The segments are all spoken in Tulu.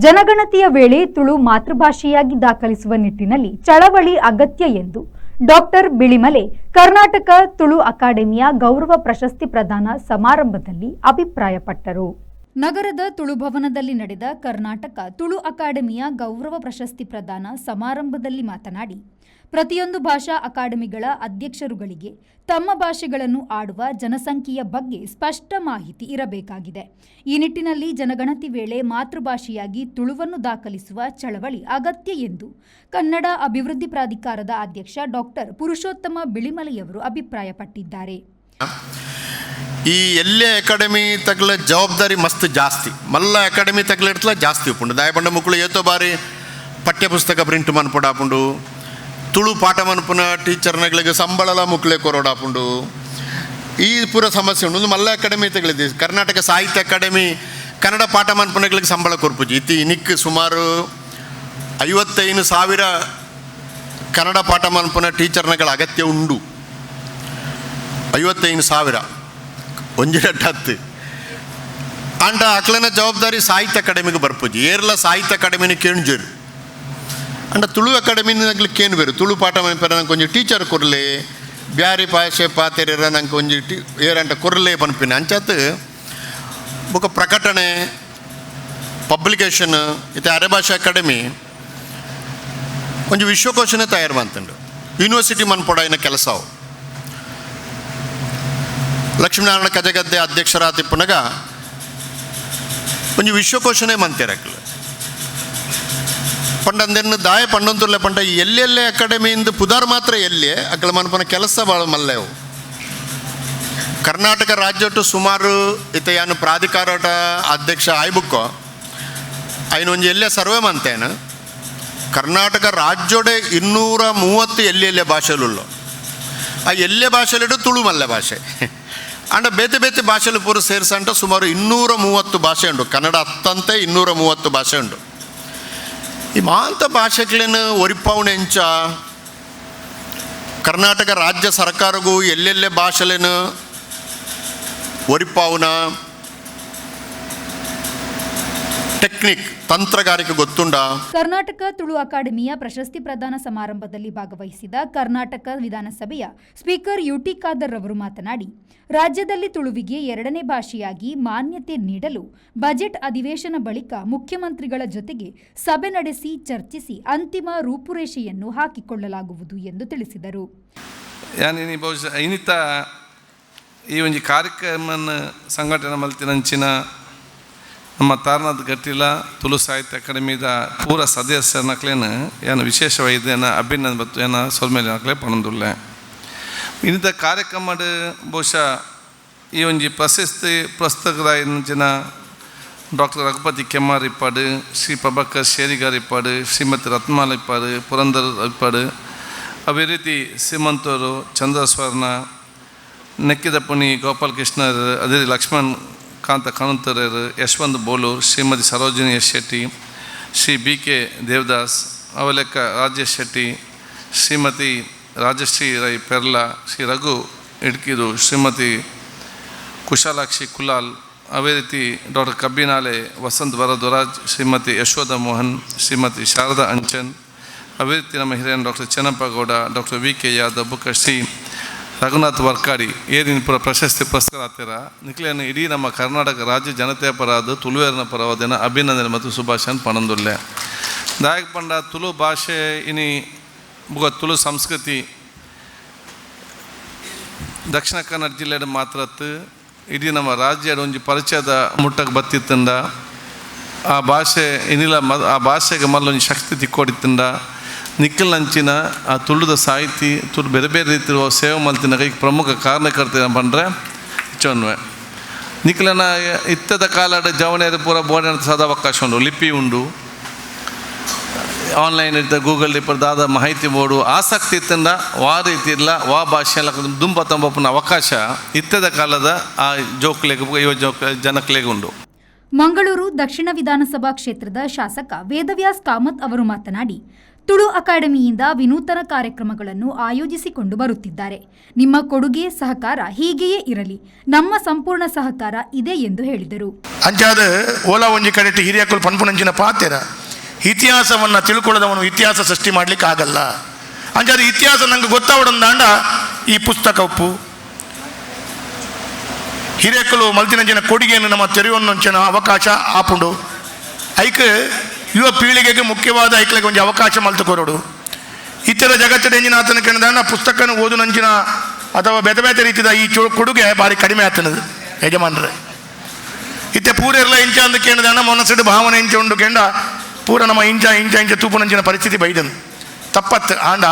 ಜನಗಣತಿಯ ವೇಳೆ ತುಳು ಮಾತೃಭಾಷೆಯಾಗಿ ದಾಖಲಿಸುವ ನಿಟ್ಟಿನಲ್ಲಿ ಚಳವಳಿ ಅಗತ್ಯ ಎಂದು ಡಾಕ್ಟರ್ ಬಿಳಿಮಲೆ ಕರ್ನಾಟಕ ತುಳು ಅಕಾಡೆಮಿಯ ಗೌರವ ಪ್ರಶಸ್ತಿ ಪ್ರದಾನ ಸಮಾರಂಭದಲ್ಲಿ ಅಭಿಪ್ರಾಯಪಟ್ಟರು. ನಗರದ ತುಳುಭವನದಲ್ಲಿ ನಡೆದ ಕರ್ನಾಟಕ ತುಳು ಅಕಾಡೆಮಿಯ ಗೌರವ ಪ್ರಶಸ್ತಿ ಪ್ರದಾನ ಸಮಾರಂಭದಲ್ಲಿ ಮಾತನಾಡಿ, ಪ್ರತಿಯೊಂದು ಭಾಷಾ ಅಕಾಡೆಮಿಗಳ ಅಧ್ಯಕ್ಷರುಗಳಿಗೆ ತಮ್ಮ ಭಾಷೆಗಳನ್ನು ಆಡುವ ಜನಸಂಖ್ಯೆಯ ಬಗ್ಗೆ ಸ್ಪಷ್ಟ ಮಾಹಿತಿ ಇರಬೇಕಾಗಿದೆ. ಈ ನಿಟ್ಟಿನಲ್ಲಿ ಜನಗಣತಿ ವೇಳೆ ಮಾತೃಭಾಷೆಯಾಗಿ ತುಳುವನ್ನು ದಾಖಲಿಸುವ ಚಳವಳಿ ಅಗತ್ಯ ಎಂದು ಕನ್ನಡ ಅಭಿವೃದ್ಧಿ ಪ್ರಾಧಿಕಾರದ ಅಧ್ಯಕ್ಷ ಡಾಕ್ಟರ್ ಪುರುಷೋತ್ತಮ ಬಿಳಿಮಲೆಯವರು ಅಭಿಪ್ರಾಯಪಟ್ಟಿದ್ದಾರೆ. ಈ ಎಲ್ಲೇ ಅಕಾಡೆಮಿ ತಗ್ಲ ಜವಾಬ್ದಾರಿ ಮಸ್ತ್ ಜಾಸ್ತಿ. ಮಲ್ಲ ಅಕಾಡೆಮಿ ತಗ್ಲ ಜಾಸ್ತಿ ಉಪ್ಪುಂಡು. ದಾಯಪಂಡ ಮುಕ್ಕಳು ಏತೋ ಬಾರಿ ಪಠ್ಯಪುಸ್ತಕ ಪ್ರಿಂಟ್ ಮನ್ಪೊಡಾಪುಂಡು. ತುಳು ಪಾಠ ಮನ್ಪುನ ಟೀಚರ್ನಗಳಿಗೆ ಸಂಬಳಲ ಮುಕ್ಲೆ ಕೊರೊಡಾಪುಂಡು. ಈ ಪೂರ ಸಮಸ್ಯೆ ಉಂಡು. ಒಂದು ಮಲ್ಲ ಅಕಾಡೆಮಿ ತಗಲಿದೆ. ಕರ್ನಾಟಕ ಸಾಹಿತ್ಯ ಅಕಾಡೆಮಿ ಕನ್ನಡ ಪಾಠ ಮನ್ಪುನಗಳಿಗೆ ಸಂಬಳ ಕೊರ್ಪುಜಿ. ಇತ್ತಿ ಇನಿಕ್ ಸುಮಾರು 55,000 ಕನ್ನಡ ಪಾಠ ಮನ್ಪುನ ಟೀಚರ್ನಗಳ ಅಗತ್ಯ ಉಂಡು. 55,000 ಒಂಜಿ ಹತ್ತು ಆಂಡ ಅಕ್ಲೆನ ಜವಾಬ್ದಾರಿ ಸಾಹಿತ್ಯ ಅಕಾಡೆಮಿಗೆ ಬರ್ಪುಜಿ. ಏರ್ಲ ಸಾಹಿತ್ಯ ಅಕಾಡೆಮಿನ ಕೇಣ್ಜೇರು. ಅಂಡ ತುಳು ಅಕಾಡೆಮಿನ ಕೇನು ಬೇರು. ತುಳು ಪಾಠ ಮನ್ಪೆರ ನಂಗೆ ಒಂಜಿ ಟೀಚರ್ ಕೊರ್ಲೆ, ಬ್ಯಾರಿ ಭಾಷೆ ಪಾತೆರ ನಂಗೆ ಒಂಜಿ ಟಿ ಏರಂಟ ಕೊರ್ಲೆ ಪನ್ಪಿನ ಅಂಚಾತ್. ಬೊಕ ಪ್ರಕಟಣೆ, ಪಬ್ಲಿಕೇಶನ್. ಇತ್ತೆ ಅರೆಭಾಷೆ ಅಕಾಡೆಮಿ ಒಂಜಿ ವಿಶ್ವಕೋಶನೇ ತಯಾರು ಮಂತುಂಡು. ಯೂನಿವರ್ಸಿಟಿ ಮನ್ಪೊಡಾಯಿನ ಕೆಲಸ ಅವು. ಲಕ್ಷ್ಮೀನಾರಾಯಣ ಕಜೆಗದ್ದೆ ಅಧ್ಯಕ್ಷರಾತಿಪ್ಪುನಗ ಒಂಜಿ ವಿಶ್ವಕೋಶನೇ ಮಂತೇರಕ್ಲು. ಪಂಡ ಅಂದೆನ್ನು ದಾಯ ಪಂಡೊಂದುರ್ಲೆ ಪಂಡ, ಎಲ್ಲೆಲ್ಲೆ ಅಕಾಡೆಮಿಯಿಂದ ಪುದಾರ್ ಮಾತ್ರ ಎಲ್ಲಿ ಅಕ್ಕಲ ಮನ್ಪನ ಕೆಲಸ ಭಾಳ ಮಲ್ಲೆವು. ಕರ್ನಾಟಕ ರಾಜ್ಯಟ್ಟು ಸುಮಾರು ಇತ್ತ ಯಾನು ಪ್ರಾಧಿಕಾರದ ಅಧ್ಯಕ್ಷ ಆಯ್ಬುಕ್ಕೋ ಐನ ಒಂಜಿ ಎಲ್ಲೆ ಸರ್ವೆ ಮಂತೇನು. ಕರ್ನಾಟಕ ರಾಜ್ಯೋಡೆ 230 ಎಲ್ಲಿ ಎಲ್ಲೆ ಭಾಷೆಲುಳ್ಳೋ. ಆ ಎಲ್ಲೆ ಭಾಷೆಲಿಡು ತುಳು ಮಲ್ಲೆ ಭಾಷೆ. ಅಂಡ ಬೇತೆ ಬೇತೆ ಭಾಷೆಲು ಪೂರ ಸೇರ್ಸಂಟ ಸುಮಾರು 230 ಭಾಷೆ ಉಂಡು. ಕನ್ನಡ ಅತ್ತಂತೆ 230 ಭಾಷೆ ಉಂಡು. ಈ ಮಾಂತ ಭಾಷೆಗಳನ್ನ ಒರಿಪಾವಣೆಂಚ? ಕರ್ನಾಟಕ ರಾಜ್ಯ ಸರ್ಕಾರಗೂ ಎಲ್ಲೆಲ್ಲೆ ಭಾಷೆಲೇನು ಒರಿಪಾವುನ ಟೆಕ್ನಿಕ್, ತಂತ್ರಗಾರಿಕೆ ಗೊತ್ತುಂಡ? ಕರ್ನಾಟಕ ತುಳು ಅಕಾಡೆಮಿಯ ಪ್ರಶಸ್ತಿ ಪ್ರದಾನ ಸಮಾರಂಭದಲ್ಲಿ ಭಾಗವಹಿಸಿದ ಕರ್ನಾಟಕ ವಿಧಾನಸಭೆಯ ಸ್ಪೀಕರ್ ಯುಟಿ ಖಾದರ್ ಅವರು ಮಾತನಾಡಿ, ರಾಜ್ಯದಲ್ಲಿ ತುಳುವಿಗೆ ಎರಡನೇ ಭಾಷೆಯಾಗಿ ಮಾನ್ಯತೆ ನೀಡಲು ಬಜೆಟ್ ಅಧಿವೇಶನ ಬಳಿಕ ಮುಖ್ಯಮಂತ್ರಿಗಳ ಜೊತೆಗೆ ಸಭೆ ನಡೆಸಿ ಚರ್ಚಿಸಿ ಅಂತಿಮ ರೂಪುರೇಷೆಯನ್ನು ಹಾಕಿಕೊಳ್ಳಲಾಗುವುದು ಎಂದು ತಿಳಿಸಿದರು. ಯಾನಿನಿ ಬಹುಶಃ ಇನ್ನಿತ ಈ ಒಂಜಿ ಕಾರ್ಯಕ್ರಮನ ಸಂಘಟನೆ ಮಲ್ತಿನಂಚಿನ ನಮ್ಮ ತಾರನಾಥ್ ಗಟ್ಟಿಲ, ತುಳು ಸಾಹಿತ್ಯ ಅಕಾಡೆಮಿದ ಪೂರ ಸದಸ್ಯರನಕ್ಲೇನು ಏನು ವಿಶೇಷವಾದ ಅಭಿನಂದನೆ ಬತ್ತು ಏನ ಸೊಲ್ಮೇಲೆ ನಕ್ಲೆ ಪಣಂದುಲ್ಲೆ. ಇನ್ನಿತ ಕಾರ್ಯಕ್ರಮಡ್ ಬಹುಶಃ ಈ ಒಂಜಿ ಪ್ರಶಸ್ತಿ ಪುಸ್ತಕದ ಇಂಚಿನ ಡಾಕ್ಟರ್ ರಘುಪತಿ ಕೆಮ್ಮಾರ್ ಇಪ್ಪಾಡು, ಶ್ರೀ ಪ್ರಭಾಕರ್ ಶೇರಿಗಾರ್ ಇಪ್ಪಾಡು, ಶ್ರೀಮತಿ ರತ್ನಮಾಲ ಇಪ್ಪಾಡು, ಪುರಂದರ್ ಇಪ್ಪಾಡು, ಅದೇ ರೀತಿ ಸೀಮಂತವರು ಚಂದ್ರಸ್ವರ್ಣ, ನೆಕ್ಕಿದ ಪುಣಿ ಗೋಪಾಲ್ ಕೃಷ್ಣರ್, ಅದೇ ರೀತಿ ಲಕ್ಷ್ಮಣ್ ಕಾಂತ ಕಾಣುತ್ತರರು, Yashwanth Bolur, Shrimati Sarojini S Shetty, Shri B K Devadas, ಅವಲೆಕ್ಕ ರಾಜೇಶ್ ಶೆಟ್ಟಿ, ಶ್ರೀಮತಿ ರಾಜಶ್ರೀ ರೈ ಪೆರ್ಲಾ, ಶ್ರೀ ರಘು ಇಡ್ಕಿದು, ಶ್ರೀಮತಿ ಕುಶಾಲಾಕ್ಷಿ ಕುಲಾಲ್, ಅದೇ ರೀತಿ ಡಾಕ್ಟರ್ ಕಬ್ಬಿನಾಲೆ ವಸಂತ್ ವರದರಾಜ್, ಶ್ರೀಮತಿ ಯಶೋಧ ಮೋಹನ್, ಶ್ರೀಮತಿ ಶಾರದಾ ಅಂಚನ್, ಅದೇ ರೀತಿ ನಮ್ಮ ಹಿರಿಯನ್ doctor Chennappa Gowda, doctor V K Yadav, ಬೊಕ್ಕ ಶ್ರೀ ರಘುನಾಥ್ ವರ್ಕಾಡಿ ಏರಿನ ಪುರ ಪ್ರಶಸ್ತಿ ಪುರಸ್ಕಾರ ನಿಕ್ಲೇನು ಇಡೀ ನಮ್ಮ ಕರ್ನಾಟಕ ರಾಜ್ಯ ಜನತೆಯ ಪರಾದ, ತುಳುವೇರಿನ ಪರವಾದಿನ ಅಭಿನಂದನೆ ಮತ್ತು ಶುಭಾಶಯನ್ ಪಣಂದುಲ್ಲೆ. ದಾಯಕ್ ಪಂಡ ತುಳು ಭಾಷೆ ಇನಿ ಬುಗ ತುಳು ಸಂಸ್ಕೃತಿ ದಕ್ಷಿಣ ಕನ್ನಡ ಜಿಲ್ಲೆಡ್ ಮಾತ್ರತ್ ಇಡೀ ನಮ್ಮ ರಾಜ್ಯದ ಒಂಜಿ ಪರಿಚಯದ ಮುಟ್ಟಕ್ಕೆ ಬತ್ತಿತ್ತಂಡ, ಆ ಭಾಷೆ ಇನಿಲ ಮ ಆ ಭಾಷೆಗೆ ಮಲ್ಲೊಂಜಿ ಶಕ್ತಿ ತಿಕ್ಕೊಡಿತ್ತಂಡ, ನಿಕ್ಕಲ್ನಂಚಿನ ಆ ತುಳುದ ಸಾಹಿತಿ, ತುಳು ಬೇರೆ ಬೇರೆ ರೀತಿ ಸೇವೆ ಮಲ್ತಿನ ಈಗ ಪ್ರಮುಖ ಕಾರಣಕರ್ತ ಪಂಡ್ರೆ ಚೊನ್ವೆ. ನಿಕ್ಕಲನ ಇತ್ತದ ಕಾಲಡ್ ಜವನೇರು ಪೂರ ಬೋರ್ಡ್ ಸದಾ ಅವಕಾಶ ಉಂಡು, ಲಿಪಿ ಉಂಡು, ಆನ್ಲೈನ್ ಇರ್ತ ಗೂಗಲ್ ಇಪ್ಪರ್ ದಾದ ಮಾಹಿತಿ ಬೋಡು. ಆಸಕ್ತಿ ಇತ್ತಂದ ವಾ ರೀತಿ ಇಲ್ಲ ವಾ ಭಾಷೆ ದುಂಬ ತಂಬಪ್ಪನ ಅವಕಾಶ ಇತ್ತದ ಕಾಲದ ಆ ಜೋಕ್ಲೆಗ್ ಯುವ ಜೋಕ್ ಜನಕ್ಲೆಗ್ ಉಂಡು. ಮಂಗಳೂರು ದಕ್ಷಿಣ ವಿಧಾನಸಭಾ ಕ್ಷೇತ್ರದ ಶಾಸಕ ವೇದವ್ಯಾಸ್ ಕಾಮತ್ ಅವರು ಮಾತನಾಡಿ, ತುಳು ಅಕಾಡೆಮಿಯಿಂದ ವಿನೂತನ ಕಾರ್ಯಕ್ರಮಗಳನ್ನು ಆಯೋಜಿಸಿಕೊಂಡು ಬರುತ್ತಿದ್ದಾರೆ. ನಿಮ್ಮ ಕೊಡುಗೆ, ಸಹಕಾರ ಹೀಗೆಯೇ ಇರಲಿ. ನಮ್ಮ ಸಂಪೂರ್ಣ ಸಹಕಾರ ಇದೆ ಎಂದು ಹೇಳಿದರು. ಅಂಚಾದ ಓಲಾ ಒಂಜಿ ಕಡೆಟ್ ಹಿರಿಯಕುಲು ಪನ್ಪುನಂಚಿನ ಪಾತೆರ, ಇತಿಹಾಸವನ್ನು ತಿಳ್ಕೊಳ್ಳದವನು ಇತಿಹಾಸ ಸೃಷ್ಟಿ ಮಾಡ್ಲಿಕ್ಕೆ ಆಗಲ್ಲ. ಅಂಚಾದ ಇತಿಹಾಸ ನಂಗೆ ಗೊತ್ತಾವಡಂದಾಂಡ ಈ ಪುಸ್ತಕ ಉಪ್ಪು ಹಿರಿಯಕುಲು ಮಲ್ತಿನಂಚಿನ ಕೊಡುಗೆಯನ್ನು ನಮ್ಮ ತೆರೆಯುವನ್ನಂಚಿನ ಅವಕಾಶ ಆಪುಂಡು. ಐಕ್ ಯುವ ಪೀಳಿಗೆಗೆ ಮುಖ್ಯವಾದ ಐಕ್ಲಿಗೆ ಒಂಜಿ ಅವಕಾಶ ಮಲ್ತು ಕೊರಡು. ಇತರ ಜಗತ್ತಿನ ಎಂಜಿನ ಆತನ ಕೆಣದಾಂಡ ಪುಸ್ತಕನ ಓದುನಂಚಿನ ಅಥವಾ ಬೇತೆ ಬೇತೆ ರೀತಿದ ಈ ಚು ಕೊಡುಗೆ ಭಾರಿ ಕಡಿಮೆ ಆತನದು. ಯಜಮಾನ್ರೆ, ಇತ್ತೆ ಪೂರೆಲ್ಲ ಇಂಚ ಅಂದ ಕೇಂದ್ರ ಮನಸ್ಸಿಡು ಭಾವನೆ ಇಂಚ ಉಂಡು ಕೆಂಡ ಪೂರ ನಮ್ಮ ಇಂಚ ಇಂಚ ಇಂಚ ತೂಪುನಂಚಿನ ಪರಿಸ್ಥಿತಿ ಬೈದನು ತಪ್ಪತ್ತು. ಆಂಡ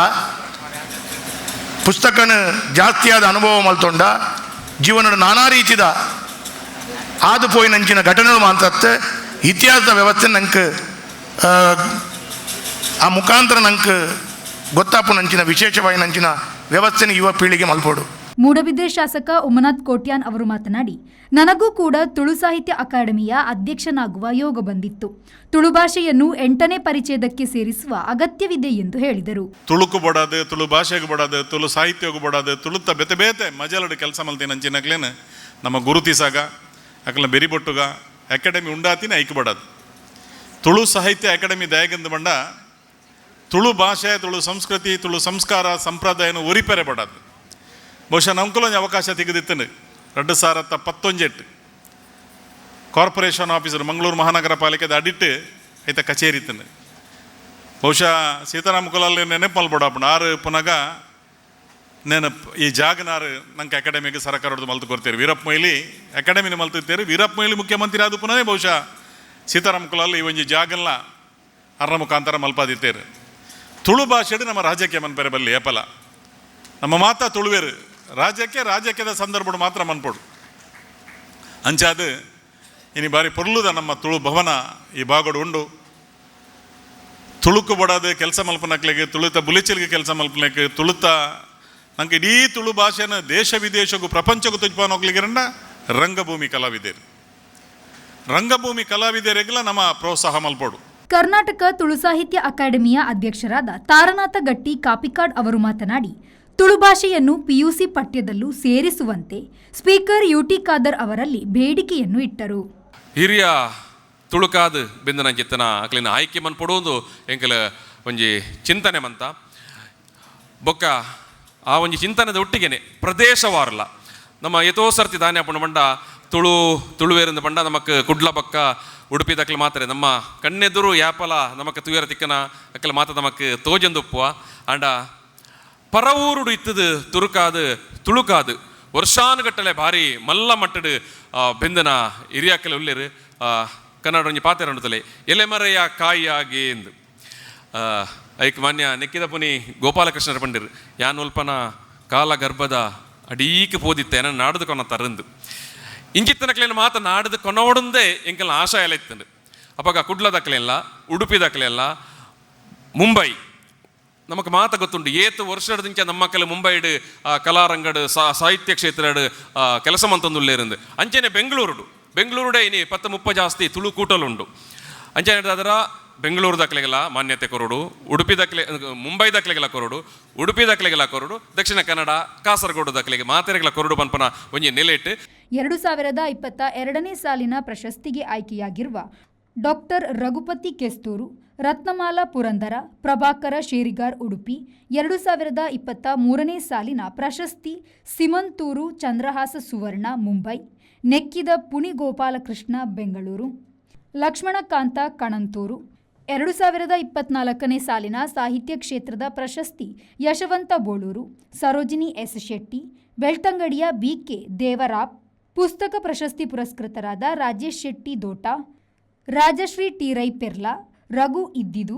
ಪುಸ್ತಕನ ಜಾಸ್ತಿಯಾದ ಅನುಭವ ಮಲ್ತೊಂಡ ಜೀವನದ ನಾನಾ ರೀತಿದ ಆದು ಪೋಯಿನಂಚಿನ ಘಟನೆಗಳು ಮಾಂತತ್ತೆ ಇತಿಹಾಸದ ವ್ಯವಸ್ಥೆ ನಂಗೆ ಆ ಮುಖಾಂತರ ನಂಗೆ ಗೊತ್ತಾಪುನಂಚಿನ ವಿಶೇಷವಾಗಿನಂಚಿನ ವ್ಯವಸ್ಥೆನ ಯುವ ಪೀಳಿಗೆ ಮಲ್ಪೋಡು. ಮೂಡಬಿದ್ರೆ ಶಾಸಕ ಉಮನಾಥ್ ಕೋಟ್ಯಾನ್ ಅವರು ಮಾತನಾಡಿ, ನನಗೂ ಕೂಡ ತುಳು ಸಾಹಿತ್ಯ ಅಕಾಡೆಮಿಯ ಅಧ್ಯಕ್ಷನಾಗುವ ಯೋಗ ಬಂದಿತ್ತು. ತುಳು ಭಾಷೆಯನ್ನು ಎಂಟನೇ ಪರಿಚ್ಛೇದಕ್ಕೆ ಸೇರಿಸುವ ಅಗತ್ಯವಿದೆ ಎಂದು ಹೇಳಿದರು. ತುಳುಕು ಬಡದು, ತುಳು ಭಾಷೆಗೆ ಬಡದು, ತುಳು ಸಾಹಿತ್ಯಕ್ಕೆ ಬಡದು, ತುಳುತ್ತ ಬೇತೆ ಬೇತೆ ಮಜಲಡು ಕೆಲಸ ಮಲ್ತಿನ ಅಂಚಿನಕ್ಲೇನು ನಮ್ಮ ಗುರುತಿಸಾಗ ಅಕಲ್ನ ಬೆರಿಬೊಟ್ಟುಗ ಅಕಾಡೆಮಿ ಉಂಡಾತಿನ ಐಕ್ ಬಡದು. ತುಳು ಸಾಹಿತ್ಯ ಅಕಾಡೆಮಿ ದಯಗಂದು ಬಂಡ ತುಳು ಭಾಷೆ, ತುಳು ಸಂಸ್ಕೃತಿ, ತುಳು ಸಂಸ್ಕಾರ ಸಂಪ್ರದಾಯನ ಒರಿಪೆರೆ ಬಡದು. ಬಹುಶಃ ನಮ್ಕುಲೊಂಜಿ ಅವಕಾಶ ತೆಗೆದಿತ್ತನು 2019 ಕಾರ್ಪೊರೇಷನ್ ಆಫೀಸರ್ ಮಂಗಳೂರು ಮಹಾನಗರ ಪಾಲಿಕೆದ ಅಡಿಟ್ ಐತ ಕಚೇರಿ ಇತ್ತನು. ಬಹುಶಃ ಸೀತಾರಾಮ ಕುಲಾಲ್ ನೆನಪು ಮಲ್ಪಡಪ್ಪ ಆರು ಪುನಗ ನೇನ ಈ ಜಾಗನಾರು ನಂಗೆ ಅಕಾಡೆಮಿಗೆ ಸರಕಾರದ್ದು ಮಲ್ತು ಕೊಡ್ತೀರಿ. ವೀರಪ್ಪ ಮೊಯ್ಲಿ ಅಕಾಡೆಮಿನ ಮಲ್ತಿರ್ತೀರಿ. ವೀರಪ್ಪ ಮೊಯ್ಲಿ ಮುಖ್ಯಮಂತ್ರಿ ಆದ ಪುನಃ ಬಹುಶಃ ಸೀತಾರಾಮ ಕುಲಾಲ್ ಈ ಒಂಜಿ ಜಾಗಲ್ಲ ಅರ್ನ ಮುಖಾಂತರ ಮಲ್ಪಾದಿತ್ತೇರು. ತುಳು ಭಾಷೆಡು ನಮ್ಮ ರಾಜಕೀಯ ಮನ್ಪೆರೆ ಬಲ್ಲಿ. ಏಪಲ ನಮ್ಮ ಮಾತಾ ತುಳುವೇರು ರಾಜ್ಯಕ್ಕೆ ರಾಜಕೀಯದ ಸಂದರ್ಭಡು ಮಾತ್ರ ಮನ್ಪೊಡು. ಅಂಚಾದ ಇನಿ ಬಾರಿ ಪೊರ್ಲುದ ನಮ್ಮ ತುಳು ಭವನ ಈ ಭಾಗಡು ಉಂಡು. ತುಳುಕು ಬಡದು ಕೆಲಸ ಮಲ್ಪನಕ್ಲಿಗೆ, ತುಳುತ ಬುಲಿಚಲಿಗೆ ಕೆಲಸ ಮಲ್ಪನಕ್ಕೆ, ತುಳುತ ನಂಗೆ ಇಡೀ ತುಳು ಭಾಷೆನ ದೇಶ ವಿದೇಶಕ್ಕೂ ಪ್ರಪಂಚಕ್ಕೂ ತುಜ್ಪಾನೋಗ್ಲಿಕ್ಕೆ ರಂಗಭೂಮಿ ಕಲಾವಿದರು, ರಂಗಭೂಮಿ ಕಲಾವಿದರಿಗೆಲ್ಲ ನಮ್ಮ ಪ್ರೋತ್ಸಾಹ ಮಲ್ಪೋಡು. ಕರ್ನಾಟಕ ತುಳು ಸಾಹಿತ್ಯ ಅಕಾಡೆಮಿಯ ಅಧ್ಯಕ್ಷರಾದ ತಾರನಾಥ ಗಟ್ಟಿ ಕಾಪಿಕಾಡ್ ಅವರು ಮಾತನಾಡಿ, ತುಳು ಭಾಷೆಯನ್ನು ಪಿಯುಸಿ ಪಠ್ಯದಲ್ಲೂ ಸೇರಿಸುವಂತೆ ಸ್ಪೀಕರ್ ಯುಟಿ ಖಾದರ್ ಅವರಲ್ಲಿ ಬೇಡಿಕೆಯನ್ನು ಇಟ್ಟರು. ಹಿರಿಯ ತುಳುಕಾದ್ ಬೆಂದನಂಚಿತ್ತನ ಅಕ್ಲಿನ ಆಯ್ಕೆ ಮನ್ಪೊಡೋದು ಎಂಕಲ ಒಂಜಿ ಚಿಂತನೆ ಮಂತ. ಬೊಕ್ಕ ಆ ಒಂಜಿ ಚಿಂತನೆದ ಒಟ್ಟಿಗೆನೆ ಪ್ರದೇಶವಾರಲ್ಲ ನಮ್ಮ ಎತೋ ಸರ್ತಿ ದಾನ್ಯ ಪಂಡ ಪಂಡ ತುಳು ತುಳುವೇರಿಂದ ಪಂಡ ನಮಕ್ ಕುಡ್ಲ ಬಕ್ಕ ಉಡುಪಿ ದಕ್ಲ ಮಾತ್ರ ನಮ್ಮ ಕಣ್ಣೆದುರು ಯಾಪಲ ನಮಕ್ ತುಯರ ತಿಕ್ಕನ ಅಕ್ಕಲ ಮಾತ ನಮಕ್ ತೋಜಂದುಪ್ಪುವ. ಆಂಡ ಪರವೂರುಡು ಇತ್ತದು ತುರುಕಾದು ತುಳುಕಾದು ವರ್ಷಾನುಗಟ್ಟಲೆ ಭಾರಿ ಮಲ್ಲ ಮಟ್ಟಡು ಬೆಂದನ ಹಿರಿಯಾಕಲೆ ಉಲ್ಲೇರು. ಕನ್ನಡ ಒಂಜಿ ಪಾತೆರ ಉಂಡುತ್ತಲೆ, ಎಲೆಮರೆಯ ಕಾಯಿಯಾಗಿ ಎಂದು. ಐಕ್ ಮಾನ್ಯ ನೆಕ್ಕಿದ ಪುನಿ ಗೋಪಾಲಕೃಷ್ಣರ ಪಂಡಿರ್, ಯಾನ್ ಒಲ್ಪನ ಕಾಲ ಗರ್ಭದ ಅಡೀಕ್ ಪೋದಿತ್ತೆ ಎನ ನಾಡದು ಕೊನ ತರಂದು ಇಂಚಿತ್ತನಕ್ಲೇನ ಮಾತ ನಾಡದು ಕೊನೋಡುಂದೇ ಎಂಕಲ್ನ ಆಶಯ ಎಲ್ಲ ಇತ್ತಂಡು. ಅಪಗ ಕುಡ್ಲ ದಕ್ಲೆಲ್ಲ, ಉಡುಪಿ ದಕ್ಲೆಲ್ಲ, ಮುಂಬೈ ನಮಕ್ ಮಾತ ಗೊತ್ತುಂಟು. ಏತು ವರ್ಷದಿಂಚ ನಮ್ಮ ಕೆಲ ಮುಂಬೈಡ್ ಕಲಾರಂಗಡ್ ಸಾಹಿತ್ಯ ಕ್ಷೇತ್ರಡ್ ಕೆಲಸ ಮಂತೊಂದುಲ್ಲೇರಿಂದು. ಅಂಚೆನೆ ಬೆಂಗಳೂರುಡು, ಬೆಂಗಳೂರುಡೆ ಇನಿ 10-30 ಜಾಸ್ತಿ ತುಳು ಕೂಟಲುಂಡು. ಅಂಚನೆ ಅದರ ಬೆಂಗಳೂರು ದಕ್ಲೆಗೆಲ್ಲ ಮಾನ್ಯತೆ ಕೊರಡು, ಉಡುಪಿ ದಕ್ಲೆ, ಮುಂಬೈ ದಕ್ಲೆಗೆಲ್ಲ ಕೊರಡು, ಉಡುಪಿ ದಕ್ಲೆಗೆಲ್ಲ ಕೊರಡು, ದಕ್ಷಿಣ ಕನ್ನಡ ಕಾಸರಗೋಡು ದಕ್ಲೆಗೆ ಮಾತೆರೆಗೆಲ್ಲ ಕೊರಡು ಪನ್ಪನ ಒಂಜಿ ನೆಲೆಟ್. 2022ನೇ ಸಾಲಿನ ಪ್ರಶಸ್ತಿಗೆ ಆಯ್ಕೆಯಾಗಿರುವ ಡಾಕ್ಟರ್ ರಘುಪತಿ ಕೆಸ್ತೂರು, ರತ್ನಮಾಲಾ ಪುರಂದರ, ಪ್ರಭಾಕರ ಶೇರಿಗಾರ್ ಉಡುಪಿ, 2023ನೇ ಸಾಲಿನ ಪ್ರಶಸ್ತಿ ಸಿಮಂತೂರು ಚಂದ್ರಹಾಸ ಸುವರ್ಣ ಮುಂಬೈ, ನೆಕ್ಕಿದ ಪುಣಿ ಗೋಪಾಲಕೃಷ್ಣ ಬೆಂಗಳೂರು, ಲಕ್ಷ್ಮಣಕಾಂತ ಕಣಂತೂರು, 2024ನೇ ಸಾಲಿನ ಸಾಹಿತ್ಯ ಕ್ಷೇತ್ರದ ಪ್ರಶಸ್ತಿ ಯಶವಂತ ಬೋಳೂರು, ಸರೋಜಿನಿ ಎಸ್ ಶೆಟ್ಟಿ, ಬೆಳ್ತಂಗಡಿಯ ಬಿಕೆ ದೇವರಾಪ್, ಪುಸ್ತಕ ಪ್ರಶಸ್ತಿ ಪುರಸ್ಕೃತರಾದ ರಾಜೇಶ್ ಶೆಟ್ಟಿ ದೋಟ, ರಾಜಶ್ರೀ ಟಿ ರೈ ಪೆರ್ಲಾ, ರಘು ಇದ್ದಿದು,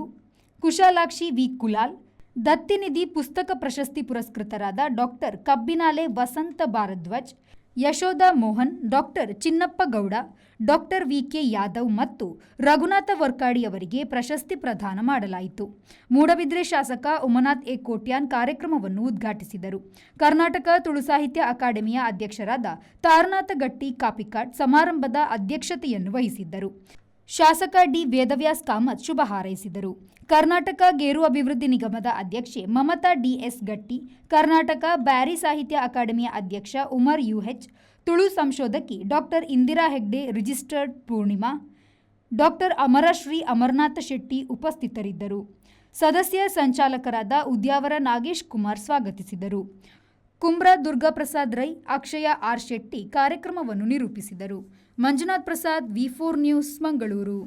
ಕುಶಾಲಾಕ್ಷಿ ವಿ ಕುಲಾಲ್, ದತ್ತಿನಿಧಿ ಪುಸ್ತಕ ಪ್ರಶಸ್ತಿ ಪುರಸ್ಕೃತರಾದ ಡಾಕ್ಟರ್ ಕಬ್ಬಿನಾಲೆ ವಸಂತ ಭಾರದ್ವಾಜ್, ಯಶೋಧ ಮೋಹನ್, ಡಾಕ್ಟರ್ ಚಿನ್ನಪ್ಪ ಗೌಡ, ಡಾಕ್ಟರ್ ವಿಕೆ ಯಾದವ್ ಮತ್ತು ರಘುನಾಥ ವರ್ಕಾಡಿ ಅವರಿಗೆ ಪ್ರಶಸ್ತಿ ಪ್ರದಾನ ಮಾಡಲಾಯಿತು. ಮೂಡಬಿದ್ರೆ ಶಾಸಕ ಉಮನಾಥ್ ಎ ಕೋಟ್ಯಾನ್ ಕಾರ್ಯಕ್ರಮವನ್ನು ಉದ್ಘಾಟಿಸಿದರು. ಕರ್ನಾಟಕ ತುಳು ಸಾಹಿತ್ಯ ಅಕಾಡೆಮಿಯ ಅಧ್ಯಕ್ಷರಾದ ತಾರನಾಥ ಗಟ್ಟಿ ಕಾಪಿಕಾಡ್ ಸಮಾರಂಭದ ಅಧ್ಯಕ್ಷತೆಯನ್ನು ವಹಿಸಿದ್ದರು. ಶಾಸಕ ಡಿ ವೇದವ್ಯಾಸ್ ಕಾಮತ್ ಶುಭ ಹಾರೈಸಿದರು. ಕರ್ನಾಟಕ ಗೇರು ಅಭಿವೃದ್ಧಿ ನಿಗಮದ ಅಧ್ಯಕ್ಷೆ ಮಮತಾ ಡಿಎಸ್ ಗಟ್ಟಿ, ಕರ್ನಾಟಕ ಬ್ಯಾರಿ ಸಾಹಿತ್ಯ ಅಕಾಡೆಮಿಯ ಅಧ್ಯಕ್ಷ ಉಮರ್ ಯುಎಚ್, ತುಳು ಸಂಶೋಧಕಿ doctor Indira Hegde, registered Purnima, doctor Amarashree Amarnath Shetty ಉಪಸ್ಥಿತರಿದ್ದರು. ಸದಸ್ಯ ಸಂಚಾಲಕರಾದ ಉದ್ಯಾವರ ನಾಗೇಶ್ ಕುಮಾರ್ ಸ್ವಾಗತಿಸಿದರು. ಕುಂಬ್ರ ದುರ್ಗಾಪ್ರಸಾದ್ ರೈ, ಅಕ್ಷಯ ಆರ್ ಶೆಟ್ಟಿ ಕಾರ್ಯಕ್ರಮವನ್ನು ನಿರೂಪಿಸಿದರು. ಮಂಜುನಾಥ್ ಪ್ರಸಾದ್, ವಿ4 ನ್ಯೂಸ್, ಮಂಗಳೂರು.